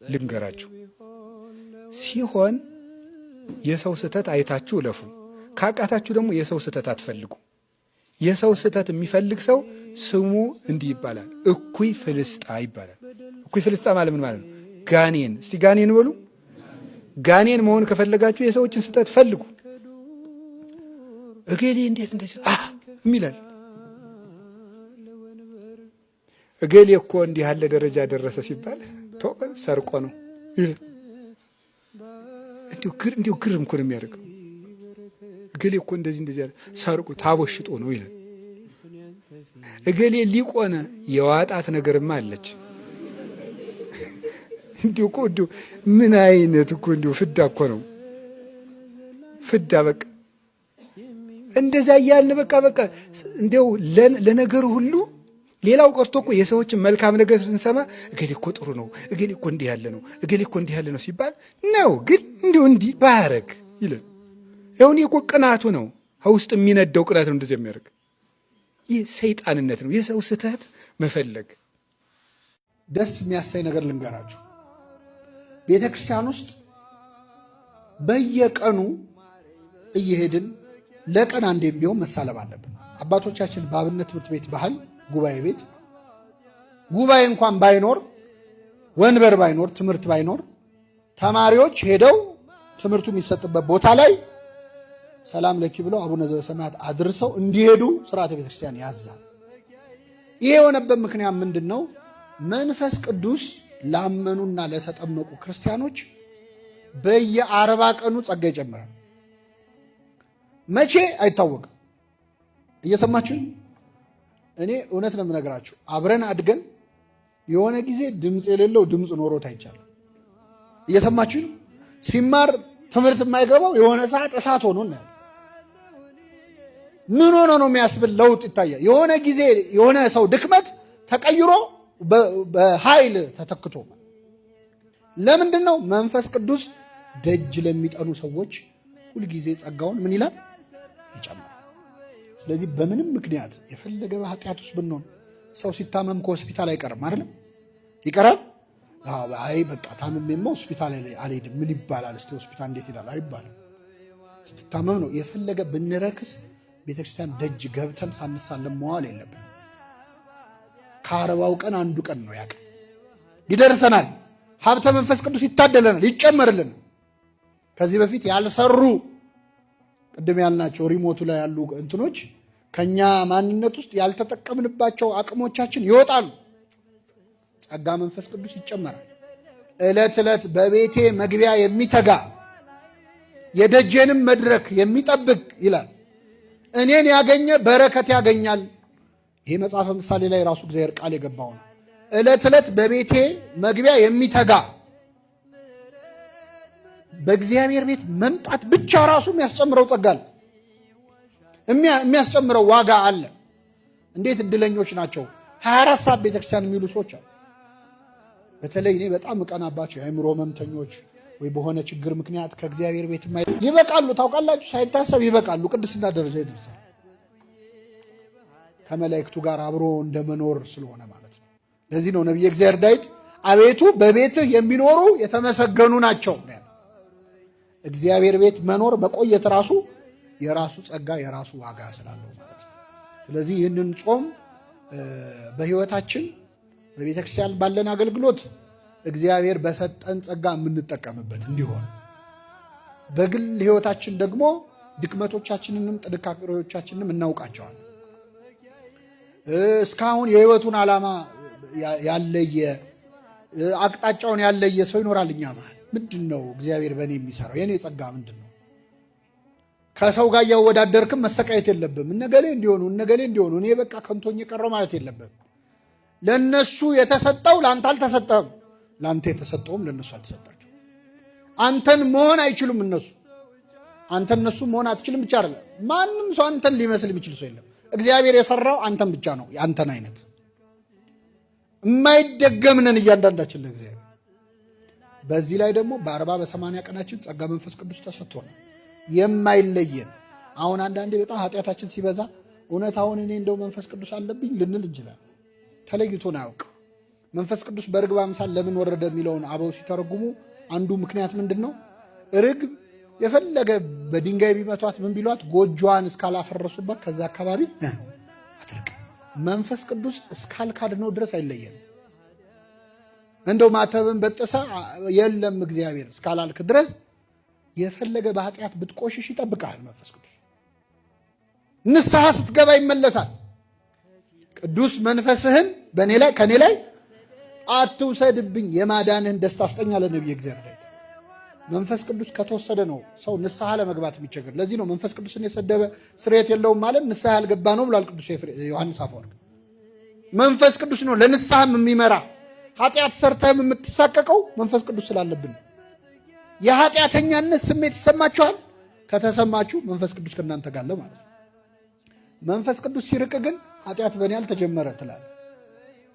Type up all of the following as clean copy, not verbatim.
ልንገራችሁ ሲሆን የሰው ስህተት አይታችሁ እለፉ። ካቃታችሁ ደግሞ የሰው ስህተት አትፈልጉ። የሰው ስህተት የሚፈልግ ሰው ስሙ እንዲህ ይባላል፣ እኩይ ፍልስጣ ይባላል። እኩይ ፍልስጣ ማለት ምን ማለት ነው? ጋኔን። እስቲ ጋኔን በሉ። ጋኔን መሆን ከፈለጋችሁ የሰዎችን ስህተት ፈልጉ። እገሌ እንዴት እንደዚህ የሚላል፣ እገሌ እኮ እንዲህ ያለ ደረጃ ደረሰ ሲባል ሰርቆ ነው ይላል። እንዲሁ ግርም እኮ ነው የሚያደርገው። እገሌ እኮ እንደዚህ እንደዚህ ያለ ሰርቆ ታቦሽጦ ነው ይላል። እገሌ ሊቆነ የዋጣት ነገርማ አለች። እንዲሁ እኮ እንዲሁ ምን አይነት እኮ እንዲሁ ፍዳ እኮ ነው ፍዳ። በቃ እንደዛ እያልን በቃ በቃ እንዲያው ለነገሩ ሁሉ ሌላው ቀርቶ እኮ የሰዎችን መልካም ነገር ስንሰማ እገሌ እኮ ጥሩ ነው፣ እገሌ እኮ እንዲህ ያለ ነው፣ እገሌ እኮ እንዲህ ያለ ነው ሲባል ነው። ግን እንዲሁ እንዲህ ባያረግ ይለን። ይሁን እኮ ቅናቱ ነው፣ ከውስጥ የሚነደው ቅናት ነው እንደዚህ የሚያደርግ። ይህ ሰይጣንነት ነው፣ የሰው ስህተት መፈለግ። ደስ የሚያሳይ ነገር ልንገራችሁ። ቤተ ክርስቲያን ውስጥ በየቀኑ እየሄድን ለቀን አንዴም ቢሆን መሳለም አለብን። አባቶቻችን በአብነት ትምህርት ቤት ባህል ጉባኤ ቤት ጉባኤ እንኳን ባይኖር፣ ወንበር ባይኖር፣ ትምህርት ባይኖር ተማሪዎች ሄደው ትምህርቱ የሚሰጥበት ቦታ ላይ ሰላም ለኪ ብለው አቡነ ዘበሰማያት አድርሰው እንዲሄዱ ስርዓተ ቤተክርስቲያን ያዛል። ይሄ የሆነበት ምክንያት ምንድን ነው? መንፈስ ቅዱስ ላመኑና ለተጠመቁ ክርስቲያኖች በየ40 ቀኑ ጸጋ ይጨምራል። መቼ አይታወቅም። እየሰማችሁ፣ እኔ እውነት ነው የምነግራችሁ። አብረን አድገን የሆነ ጊዜ ድምፅ የሌለው ድምፅ ኖሮት አይቻልም። እየሰማችሁ፣ ሲማር ትምህርት የማይገባው የሆነ ሰዓት እሳት ሆኖ እናያለን። ምን ሆኖ ነው የሚያስብል ለውጥ ይታያል። የሆነ ጊዜ የሆነ ሰው ድክመት ተቀይሮ በኃይል ተተክቶ ለምንድን ነው? መንፈስ ቅዱስ ደጅ ለሚጠኑ ሰዎች ሁልጊዜ ጸጋውን ምን ይላል? ይጨምራል። ስለዚህ በምንም ምክንያት የፈለገ በኃጢአት ውስጥ ብንሆን ሰው ሲታመም ከሆስፒታል አይቀርም አይደለም? ይቀራል? አይ በቃ ታምሜማ ሆስፒታል አልሄድም ምን ይባላል? እስቲ ሆስፒታል እንዴት ይላል? አይባልም። ስትታመም ነው። የፈለገ ብንረክስ ቤተክርስቲያን ደጅ ገብተን ሳንሳለም መዋል የለብን። ከ40ው ቀን አንዱ ቀን ነው። ያቀ ይደርሰናል። ሀብተ መንፈስ ቅዱስ ይታደለናል፣ ይጨመርልን። ከዚህ በፊት ያልሰሩ ቅድም ያልናቸው ሪሞቱ ላይ ያሉ እንትኖች ከኛ ማንነት ውስጥ ያልተጠቀምንባቸው አቅሞቻችን ይወጣሉ። ጸጋ መንፈስ ቅዱስ ይጨመራል። ዕለት ዕለት በቤቴ መግቢያ የሚተጋ የደጄንም መድረክ የሚጠብቅ ይላል። እኔን ያገኘ በረከት ያገኛል። ይሄ መጽሐፈ ምሳሌ ላይ ራሱ እግዚአብሔር ቃል የገባው ነው። ዕለት ዕለት በቤቴ መግቢያ የሚተጋ፣ በእግዚአብሔር ቤት መምጣት ብቻ ራሱ የሚያስጨምረው ጸጋ አለ፣ የሚያስጨምረው ዋጋ አለ። እንዴት እድለኞች ናቸው! 24 ሰዓት ቤተክርስቲያን የሚሉ ሰዎች አሉ። በተለይ እኔ በጣም እቀናባቸው የአእምሮ ህመምተኞች ወይ በሆነ ችግር ምክንያት ከእግዚአብሔር ቤት ይበቃሉ። ታውቃላችሁ፣ ሳይታሰብ ይበቃሉ። ቅድስና ደረጃ ይደርሳል። ከመላእክቱ ጋር አብሮ እንደመኖር ስለሆነ ማለት ነው። ለዚህ ነው ነቢየ እግዚአብሔር ዳዊት አቤቱ በቤትህ የሚኖሩ የተመሰገኑ ናቸው። እግዚአብሔር ቤት መኖር መቆየት ራሱ የራሱ ጸጋ የራሱ ዋጋ ስላለው ማለት ነው። ስለዚህ ይህንን ጾም በሕይወታችን በቤተ ክርስቲያን ባለን አገልግሎት እግዚአብሔር በሰጠን ጸጋ የምንጠቀምበት እንዲሆን፣ በግል ሕይወታችን ደግሞ ድክመቶቻችንንም ጥንካሬዎቻችንንም እናውቃቸዋለን። እስካሁን የሕይወቱን ዓላማ ያለየ፣ አቅጣጫውን ያለየ ሰው ይኖራል እኛ መሃል። ምንድን ነው እግዚአብሔር በእኔ የሚሰራው? የእኔ ጸጋ ምንድን ነው? ከሰው ጋር እያወዳደርክም መሰቃየት የለብም። እነገሌ እንዲሆኑ እነገሌ እንዲሆኑ እኔ በቃ ከንቶኝ የቀረው ማለት የለብም። ለእነሱ የተሰጠው ለአንተ አልተሰጠህም። ለአንተ የተሰጠውም ለእነሱ አልተሰጣቸው። አንተን መሆን አይችሉም እነሱ። አንተ እነሱ መሆን አትችልም ብቻ አይደለም፣ ማንም ሰው አንተን ሊመስል የሚችል ሰው የለም። እግዚአብሔር የሰራው አንተን ብቻ ነው። የአንተን አይነት የማይደገም ነን እያንዳንዳችን ለእግዚአብሔር። በዚህ ላይ ደግሞ በ40 በ80 ቀናችን ጸጋ መንፈስ ቅዱስ ተሰጥቶናል የማይለየን። አሁን አንዳንዴ በጣም ኃጢአታችን ሲበዛ እውነት አሁን እኔ እንደው መንፈስ ቅዱስ አለብኝ ልንል እንችላለን። ተለይቶን አያውቅም። መንፈስ ቅዱስ በርግብ አምሳል ለምን ወረደ የሚለውን አበው ሲተረጉሙ አንዱ ምክንያት ምንድን ነው? ርግብ የፈለገ በድንጋይ ቢመቷት ምን ቢሏት ጎጆዋን እስካላፈረሱባት ከዛ አካባቢ አትርቅ። መንፈስ ቅዱስ እስካልካድነው ድረስ አይለየም። እንደው ማተብን በጥሰ የለም እግዚአብሔር እስካላልክ ድረስ የፈለገ በኃጢአት ብትቆሽሽ ይጠብቃል መንፈስ ቅዱስ። ንስሐ ስትገባ ይመለሳል። ቅዱስ መንፈስህን በእኔ ላይ ከእኔ ላይ አትውሰድብኝ፣ የማዳንህን ደስታ አስጠኝ አለ ነቢየ እግዚአብሔር ዳዊት። መንፈስ ቅዱስ ከተወሰደ ነው ሰው ንስሐ ለመግባት የሚቸገር። ለዚህ ነው መንፈስ ቅዱስን የሰደበ ስርየት የለውም ማለት ንስሐ ያልገባ ነው ብሏል ቅዱስ ዮሐንስ አፈወርቅ። መንፈስ ቅዱስ ነው ለንስሐም የሚመራ። ኃጢአት ሰርተህም የምትሳቀቀው መንፈስ ቅዱስ ስላለብን ነው። የኃጢአተኛነት ስሜት ይሰማችኋል? ከተሰማችሁ መንፈስ ቅዱስ ከእናንተ ጋር አለ ማለት ነው። መንፈስ ቅዱስ ሲርቅ ግን ኃጢአት በእኔ አልተጀመረ ትላለህ።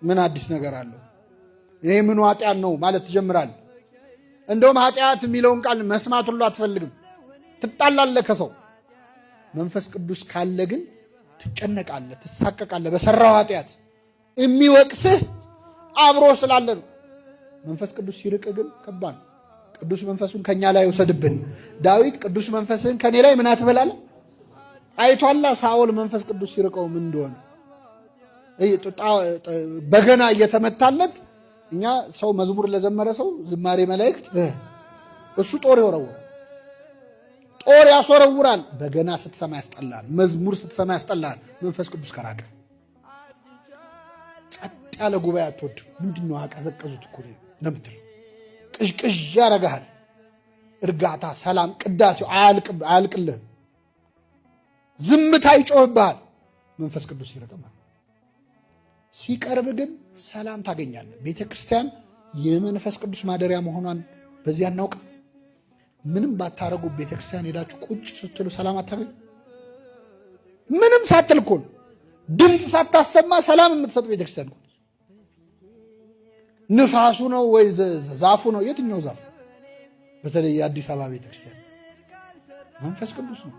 ምን አዲስ ነገር አለው? ይሄ ምኑ ኃጢአት ነው ማለት ትጀምራለህ። እንደውም ኃጢአት የሚለውን ቃል መስማት ሁሉ አትፈልግም። ትጣላለህ ከሰው። መንፈስ ቅዱስ ካለ ግን ትጨነቃለህ፣ ትሳቀቃለህ። በሰራው ኃጢአት የሚወቅስህ አብሮ ስላለ ነው። መንፈስ ቅዱስ ሲርቅ ግን ከባድ ነው። ቅዱስ መንፈሱን ከኛ ላይ ውሰድብን። ዳዊት ቅዱስ መንፈስህን ከኔ ላይ ምን አትበላለ አይቷላ። ሳኦል መንፈስ ቅዱስ ሲርቀው ምን እንደሆነ በገና እየተመታለት እኛ ሰው መዝሙር ለዘመረ ሰው ዝማሬ መላእክት፣ እሱ ጦር ይወረውራል፣ ጦር ያስወረውራል። በገና ስትሰማ ያስጠላል፣ መዝሙር ስትሰማ ያስጠላል። መንፈስ ቅዱስ ከራቀ ጸጥ ያለ ጉባኤ አትወድም። ምንድን ነው አቀዘቀዙት እኮ ነው የምትለው። ቅዥቅዥ ያረጋሃል። እርጋታ፣ ሰላም፣ ቅዳሴው አያልቅልህም። ዝምታ ይጮህብሃል። መንፈስ ቅዱስ ይርቅማል። ሲቀርብ ግን ሰላም ታገኛለህ። ቤተ ክርስቲያን የመንፈስ ቅዱስ ማደሪያ መሆኗን በዚያ እናውቅ። ምንም ባታረጉ ቤተ ክርስቲያን ሄዳችሁ ቁጭ ስትሉ ሰላም አታገኙ። ምንም ሳትል እኮ ነው፣ ድምፅ ሳታሰማ ሰላም የምትሰጥ ቤተ ክርስቲያን እኮ። ንፋሱ ነው ወይ ዛፉ ነው? የትኛው ዛፍ? በተለይ የአዲስ አበባ ቤተ ክርስቲያን መንፈስ ቅዱስ ነው።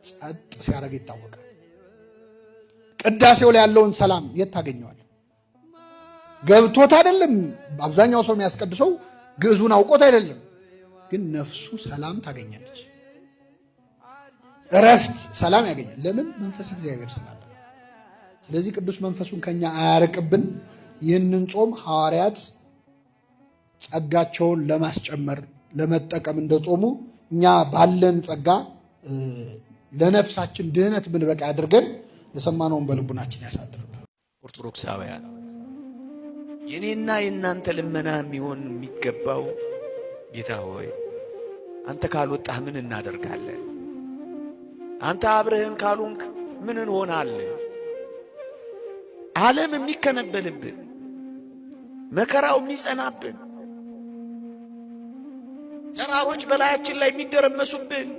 ጸጥ ሲያደርግ ይታወቃል። ቅዳሴው ላይ ያለውን ሰላም የት ታገኘዋል? ገብቶት አይደለም። አብዛኛው ሰው የሚያስቀድሰው ግዕዙን አውቆት አይደለም፣ ግን ነፍሱ ሰላም ታገኛለች። እረፍት፣ ሰላም ያገኛል። ለምን? መንፈስ እግዚአብሔር ስላለ። ስለዚህ ቅዱስ መንፈሱን ከኛ አያርቅብን። ይህንን ጾም ሐዋርያት ጸጋቸውን ለማስጨመር ለመጠቀም እንደጾሙ እኛ ባለን ጸጋ ለነፍሳችን ድህነት ብንበቃ አድርገን የሰማነውን በልቡናችን ያሳድርብን። ኦርቶዶክሳውያን የኔና የእናንተ ልመና የሚሆን የሚገባው ጌታ ሆይ አንተ ካልወጣህ ምን እናደርጋለን? አንተ አብረህን ካልሆንክ ምን እንሆናለን? ዓለም የሚከነበልብን መከራው የሚጸናብን ተራሮች በላያችን ላይ የሚደረመሱብን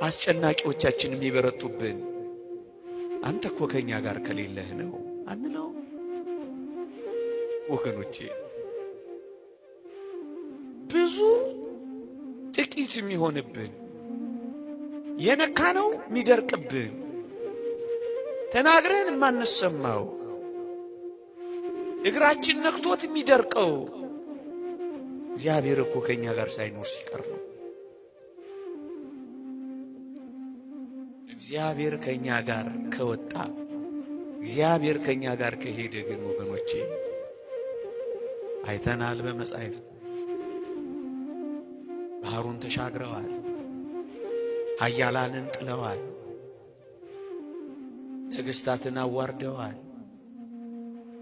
አስጨናቂዎቻችን የሚበረቱብን አንተ እኮ ከኛ ጋር ከሌለህ ነው አንለው። ወገኖቼ ብዙ ጥቂት የሚሆንብን የነካነው የሚደርቅብን ተናግረን የማንሰማው እግራችን ነክቶት የሚደርቀው እግዚአብሔር እኮ ከኛ ጋር ሳይኖር ሲቀር ነው። እግዚአብሔር ከኛ ጋር ከወጣ፣ እግዚአብሔር ከኛ ጋር ከሄደ ግን ወገኖቼ አይተናል በመጻሕፍት ባህሩን ተሻግረዋል፣ ኃያላንን ጥለዋል፣ ነገሥታትን አዋርደዋል፣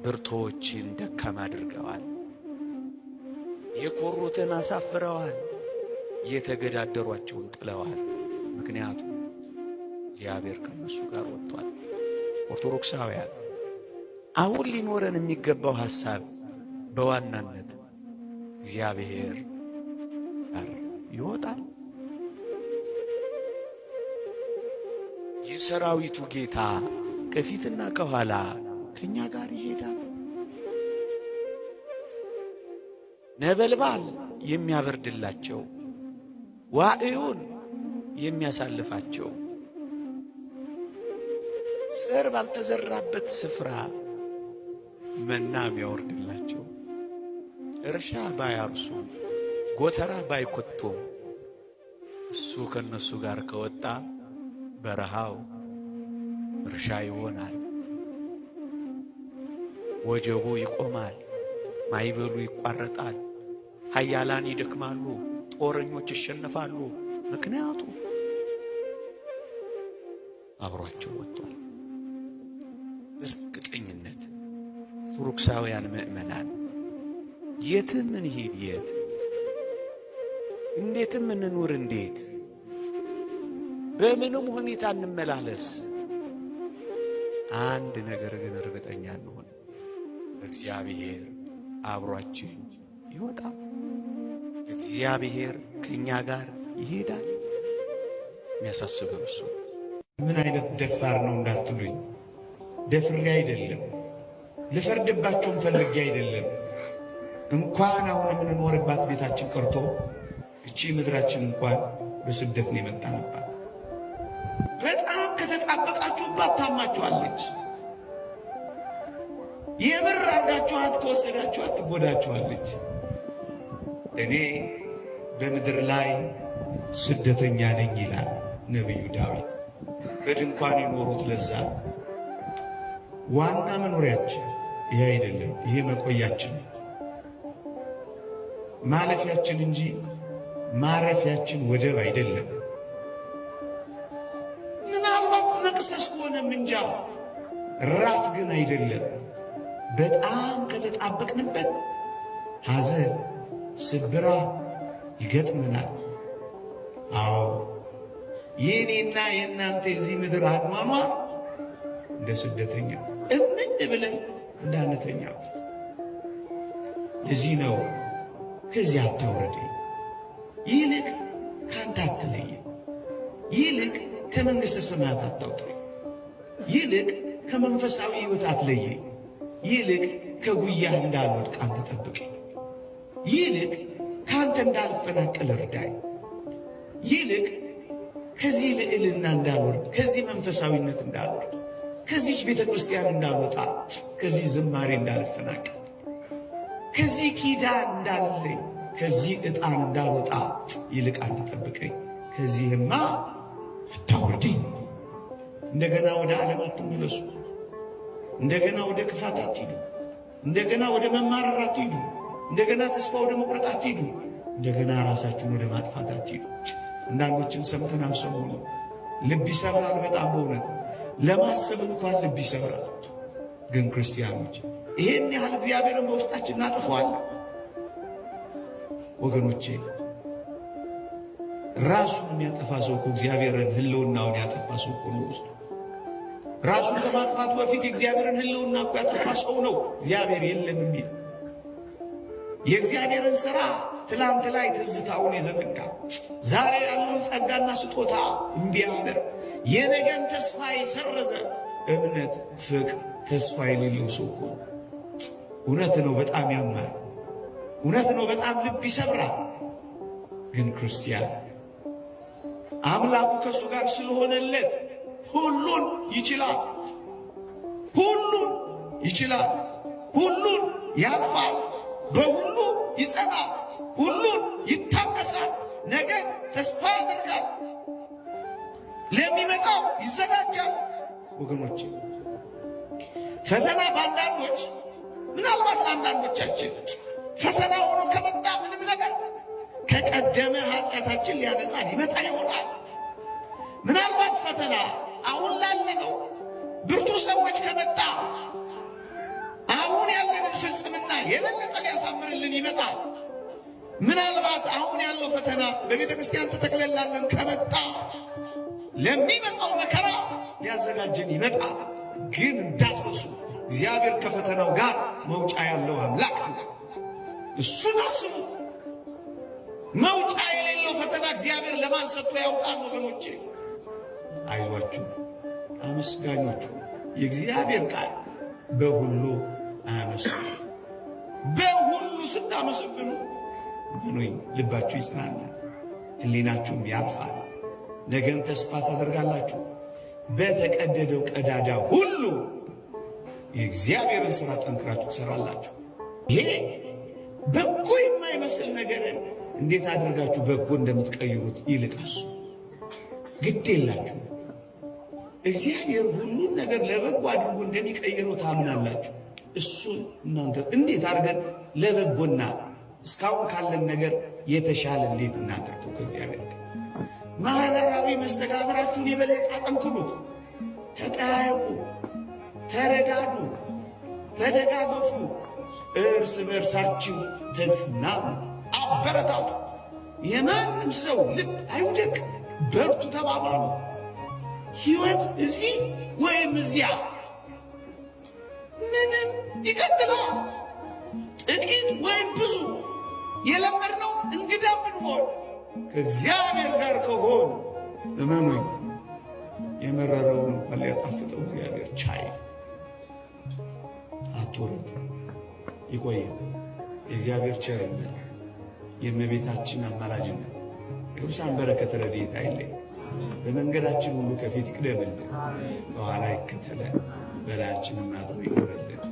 ብርቶዎችን ደካማ አድርገዋል፣ የኮሩትን አሳፍረዋል፣ የተገዳደሯቸውን ጥለዋል። ምክንያቱም እግዚአብሔር ከነሱ ጋር ወጥቷል። ኦርቶዶክሳውያን አሁን ሊኖረን የሚገባው ሐሳብ በዋናነት እግዚአብሔር ጋር ይወጣል። የሰራዊቱ ጌታ ከፊትና ከኋላ ከኛ ጋር ይሄዳል። ነበልባል የሚያበርድላቸው፣ ዋዕዩን የሚያሳልፋቸው፣ ዘር ባልተዘራበት ስፍራ መና ቢያወርድላቸው፣ እርሻ ባያርሱ፣ ጎተራ ባይኮቱም፣ እሱ ከነሱ ጋር ከወጣ በረሃው እርሻ ይሆናል። ወጀቡ ይቆማል፣ ማዕበሉ ይቋረጣል፣ ኃያላን ይደክማሉ፣ ጦረኞች ይሸነፋሉ። ምክንያቱም አብሯቸው ወጥቷል። እርግጠኝነት ኦርቶዶክሳውያን ምእመናን የትም እንሂድ የት፣ እንዴትም እንኑር እንዴት፣ በምንም ሁኔታ እንመላለስ፣ አንድ ነገር ግን እርግጠኛ እንሆን፣ እግዚአብሔር አብሯችን ይወጣል። እግዚአብሔር ከእኛ ጋር ይሄዳል። የሚያሳስበው እሱ። ምን አይነት ደፋር ነው እንዳትሉኝ፣ ደፍሬ አይደለም፣ ልፈርድባቸውም ፈልጌ አይደለም። እንኳን አሁን የምንኖርባት ቤታችን ቀርቶ እቺ ምድራችን እንኳን በስደት ነው የመጣንባት። በጣም ከተጣበቃችሁባት ታማችኋለች። የምር አርጋችኋት ከወሰዳችኋት ትጎዳችኋለች። እኔ በምድር ላይ ስደተኛ ነኝ ይላል ነቢዩ ዳዊት። በድንኳን የኖሩት ለዛ ዋና መኖሪያችን ይሄ አይደለም፣ ይሄ መቆያችን ማለፊያችን እንጂ ማረፊያችን ወደብ አይደለም። ምናልባት መቅሰስ ከሆነ እንጃ፣ ራት ግን አይደለም። በጣም ከተጣበቅንበት ሐዘን፣ ስብራ ይገጥመናል። አዎ የእኔና የእናንተ የዚህ ምድር አኗኗር እንደ ስደተኛ እምን ብለን እንዳንተኛበት። ለዚህ ነው ከዚህ አታውረደኝ፣ ይልቅ ከአንተ አትለየኝ፣ ይልቅ ከመንግሥተ ሰማያት አታውጣኝ፣ ይልቅ ከመንፈሳዊ ሕይወት አትለየኝ፣ ይልቅ ከጉያህ እንዳልወድቅ አንተ ጠብቀኝ፣ ይልቅ ከአንተ እንዳልፈናቀል እርዳኝ፣ ይልቅ ከዚህ ልዕልና እንዳልወርድ፣ ከዚህ መንፈሳዊነት እንዳልወርድ፣ ከዚች ቤተ ክርስቲያን እንዳልወጣ፣ ከዚህ ዝማሬ እንዳልፈናቀል፣ ከዚህ ኪዳን እንዳልለይ፣ ከዚህ ዕጣን እንዳልወጣ ይልቅ አንተ ጠብቀኝ፣ ከዚህማ አታውርደኝ። እንደገና ወደ ዓለም አትመለሱ። እንደገና ወደ ክፋት አትሂዱ። እንደገና ወደ መማረር አትሂዱ። እንደገና ተስፋ ወደ መቁረጥ አትሂዱ። እንደገና ራሳችሁን ወደ ማጥፋት አትሂዱ። አንዳንዶችን ሰምተናል ሰሞኑን። ልብ ይሰብራል በጣም በእውነት ለማሰብ እንኳን ልብ ይሰብራል። ግን ክርስቲያኖች ይሄን ያህል እግዚአብሔርን በውስጣችን እናጠፋዋለን። ወገኖቼ ራሱን የሚያጠፋ ሰው እኮ እግዚአብሔርን ሕልውናውን ያጠፋ ሰው እኮ ነው። ውስጡ ራሱን ከማጥፋቱ በፊት የእግዚአብሔርን ሕልውና እኮ ያጠፋ ሰው ነው። እግዚአብሔር የለም የሚል የእግዚአብሔርን ሥራ ትላንት ላይ ትዝታውን የዘነጋ ዛሬ ያለውን ጸጋና ስጦታ እምቢ ያለ የነገን ተስፋ የሰረዘ እምነት፣ ፍቅር፣ ተስፋ የሌለው ሰው እኮ ነው። እውነት ነው፣ በጣም ያማል። እውነት ነው፣ በጣም ልብ ይሰብራል። ግን ክርስቲያን አምላኩ ከእሱ ጋር ስለሆነለት ሁሉን ይችላል። ሁሉን ይችላል። ሁሉን ያልፋል። በሁሉ ይጸናል። ሁሉን ይታገሳል። ነገ ተስፋ ያደርጋል። ለሚመጣው ይዘጋጃል። ወገኖቼ ፈተና በአንዳንዶች ምናልባት ለአንዳንዶቻችን ፈተና ሆኖ ከመጣ ምንም ነገር ከቀደመ ኃጢአታችን ሊያነጻን ይመጣ ይሆናል። ምናልባት ፈተና አሁን ላለነው ብርቱ ሰዎች ከመጣ አሁን ያለንን ፍጽምና የበለጠ ሊያሳምርልን ይመጣል። ምናልባት አሁን ያለው ፈተና በቤተ ክርስቲያን ተተክለላለን ከመጣ ለሚመጣው መከራ ሊያዘጋጀን ይመጣል። ግን እንዳትረሱ እግዚአብሔር ከፈተናው ጋር መውጫ ያለው አምላክ ነው። እሱን አስቡ። መውጫ የሌለው ፈተና እግዚአብሔር ለማን ሰጥቶ ያውቃል? ወገኖቼ አይዟችሁ፣ አመስጋኞቹ የእግዚአብሔር ቃል በሁሉ አመስግኑ። በሁሉ ስታመሰግኑ ምኑኝ ልባችሁ ይጽናናል፣ ሕሊናችሁም ያርፋል። ነገን ተስፋ ታደርጋላችሁ። በተቀደደው ቀዳዳ ሁሉ የእግዚአብሔርን ሥራ ጠንክራችሁ ትሰራላችሁ። ይሄ በጎ የማይመስል ነገርን እንዴት አድርጋችሁ በጎ እንደምትቀይሩት ይልቃሱ ግድ የላችሁ። እግዚአብሔር ሁሉን ነገር ለበጎ አድርጎ እንደሚቀይረው ታምናላችሁ። እሱን እናንተ እንዴት አድርገን ለበጎና እስካሁን ካለን ነገር የተሻለ እንዴት እናድርገው? ከእግዚአብሔር ጋር ማህበራዊ መስተጋብራችሁን የበለጠ አጠንክሩት። ተጠያየቁ፣ ተረዳዱ፣ ተደጋገፉ፣ እርስ በእርሳችሁ ተጽናኑ፣ አበረታቱ። የማንም ሰው ልብ አይውደቅ። በርቱ ተባባሉ። ሕይወት እዚህ ወይም እዚያ ምንም ይቀጥላል። ጥቂት ወይም ብዙ የለመድነው እንግዳ ብንሆን ከእግዚአብሔር ጋር ከሆን እመኑኝ የመረረውን እንኳን ሊያጣፍጠው እግዚአብሔር ቻይ። አትወረዱ፣ ይቆየ። የእግዚአብሔር ቸርነት፣ የእመቤታችን አማላጅነት፣ የቅዱሳን በረከት ረድኤት አይለይ። በመንገዳችን ሁሉ ከፊት ይቅደምልን፣ ከኋላ ይከተለን፣ በላያችንም አድሮ ይኖረልን።